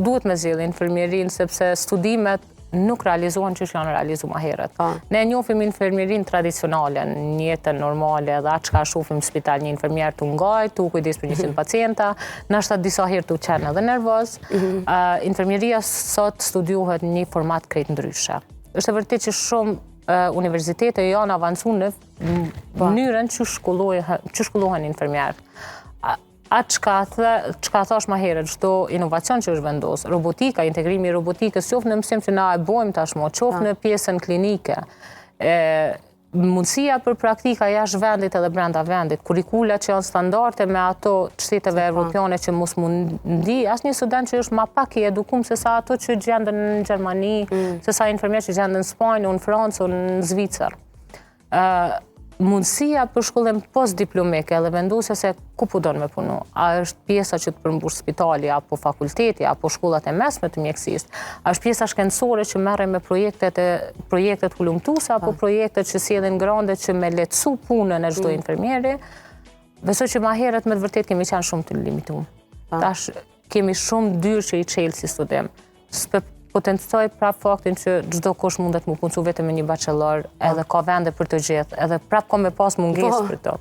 Duhet me zgjedh infermierinë, sepse studimet nuk realizohen qysh janë realizu ma herët. Po. Ne njohim infermierinë tradicionale, në jetën normale edhe atë çka shohim në spital, një infermier tu ngajt, tu kujdes për 100 pacienta, nashta disa herë tu qenë edhe nervoz. Infermieria sot studiohet në një format krejt ndryshe. Është e vërtet që shumë universitete janë avancu në po. mënyrën që shkollohen infermierët. Atë çka the, çka thash ma herët, çdo inovacion që është vendos, robotika, integrimi i robotikës, qoftë në mësim që na e bojmë tashmë, qoftë në pjesën klinike, e, mundësia për praktika jashtë vendit edhe brenda vendit, kurikula që janë standarde me ato të shteteve evropiane që mos me ndi, asnjë student që është ma pak i edukum se sa ato që gjenden në Gjermani, mm. se sa infermierë që gjenden në Spanjë, në Francë, në Zvicër. Mundësia për shkollim postdiplomik edhe vendosja se ku po don me punu, a është pjesa që të përmbush spitali, apo fakulteti, apo shkollat e mesme të mjekësisë, a është pjesa shkencore që merret me projektet e projektet hulumtuese apo po. projektet që sjellin grante që me lehtësu punën e çdo mm. infermieri. Besoj që ma herët me të vërtetë kemi qenë shumë të limitum. Po. Tash kemi shumë dyrë që i çel si studim. S'pe potencoj prap faktin që çdokush mundet mu punësu vetëm me një bachelor, edhe ka vende për të gjithë, edhe prap ka me pas mungesë po. për to.